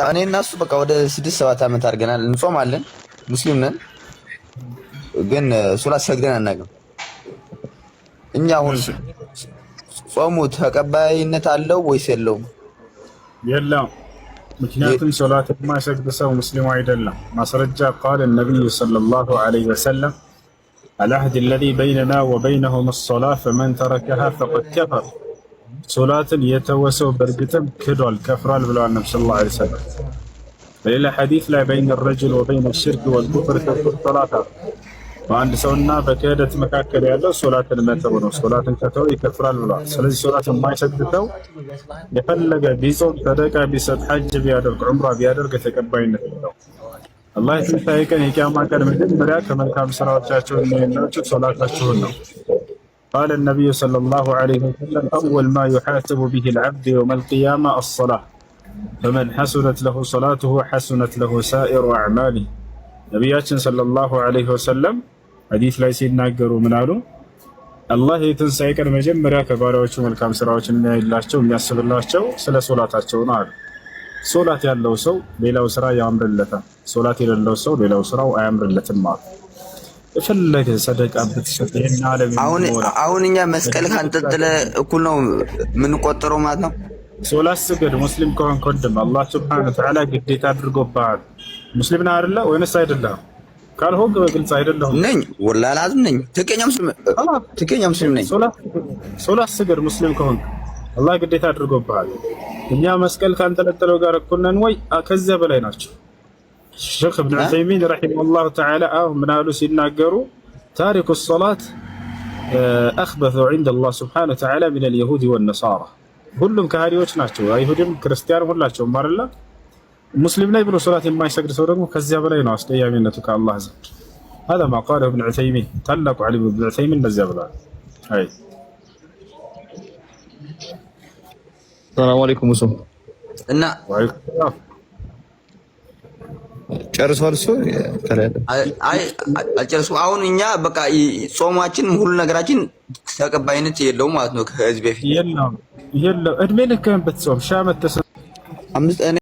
እኔ እና እሱ በቃ ወደ 6-7 ዓመት አድርገናል። እንጾማለን፣ ሙስሊም ነን፣ ግን ሶላት ሰግደን አናውቅም። እኛ አሁን ጾሙ ተቀባይነት አለው ወይስ የለውም? የለም። ምክንያቱም ሶላት የማይሰግድ ሰው ሙስሊም አይደለም። ማስረጃ قال النبي صلى الله عليه وسلم: العهد الذي بيننا وبينهم الصلاة فمن تركها فقد كفر። ሶላትን የተወ ሰው በእርግጥም ክዷል፣ ከፍሯል ብለዋል ነቢ صلى الله عليه وسلم። በሌላ ሐዲስ ላይ بين الرجل وبين الشرك والكفر ترك الصلاة፣ በአንድ ሰውና በክህደት መካከል ያለው ሶላትን መተው ነው። ሶላትን ከተው ይከፍራል ብለዋል። ስለዚህ ሶላት የማይሰግድ ሰው የፈለገ ቢጾም፣ ሰደቃ ቢሰጥ፣ ሐጅ ቢያደርግ፣ ዑምራ ቢያደርግ ተቀባይነት የለውም። አላህ የትንሣኤ ቀን፣ የቂያማ ቀን መጀመሪያ ከመልካም ስራዎቻቸው የሚያዩት ሶላታቸውን ነው። قال النبي صلى الله عليه وسلم: أول ما يحاسب به العبد يوم القيامة الصلاة، فمن حسنت له صلاته حسنت له سائر أعماله። ነቢያችን صلى الله عليه وسلم ሐዲስ ላይ ሲናገሩ ምን አሉ? አላህ የትንሣኤ ቀን መጀመሪያ ከባሪያዎቹ መልካም ስራዎች የሚያይላቸው፣ የሚያስብላቸው ስለ ሶላታቸው ነው አሉ። ሶላት ያለው ሰው ሌላው ስራ ያምርለታል። ሶላት የሌለው ሰው ሌላው ስራው አያምርለትም ማለት የፈለገ ሰደቃ ብትሰጥ ይሄን ዓለም አሁን አሁን እኛ መስቀል ካንጠለጠለ እኩል ነው የምንቆጠረው ማለት ነው። ሶላት ስገድ ሙስሊም ከሆንክ ወንድም፣ አላህ سبحانه وتعالى ግዴታ አድርጎብሃል። ሙስሊም ነህ አይደለ ወይንስ አይደለህም? ካልሆንክ በግልጽ አይደለሁም። ነኝ፣ والله العظيم ነኝ። ትክክለኛ ሙስሊም ነኝ። ሶላት ስገድ ሙስሊም ከሆንክ፣ አላህ ግዴታ አድርጎብሃል። እኛ መስቀል ካንጠለጠለው ጋር እኩል ነን ወይ? ከዚያ በላይ ናቸው። ሼክ እብን ዑሰይሚን رحمه الله تعالى አሁን ምን አሉ ሲናገሩ? تارك الصلاة أخبث عند الله سبحانه وتعالى من اليهود والنصارى። ሁሉም ከሃዲዎች ናቸው፣ አይሁድም ክርስቲያን ሁላቸውም አይደለ? ሙስሊም ላይ ብሎ ሶላት የማይሰግድ ሰው ደግሞ ከዚያ በላይ ነው አስቀያሚነቱ ከአላህ ዘንድ። هذا ما قاله ابن عثيمين። ታላቁ ዓሊም ኢብን ዑሰይሚን እንደዚያ ብለዋል። አይ። ሰላም አለይኩም ሙሱ። እና ወአለይኩም ሰላም። ጨርሷል እሱ ተለያለ። አይ፣ አልጨረስኩም። አሁን እኛ በቃ ጾማችን ሁሉ ነገራችን ተቀባይነት የለውም ማለት ነው ከህዝብ በፊት። የለውም፣ የለውም። እድሜ ልክህን ብትጾም 1000 ዓመት አምስት እኔ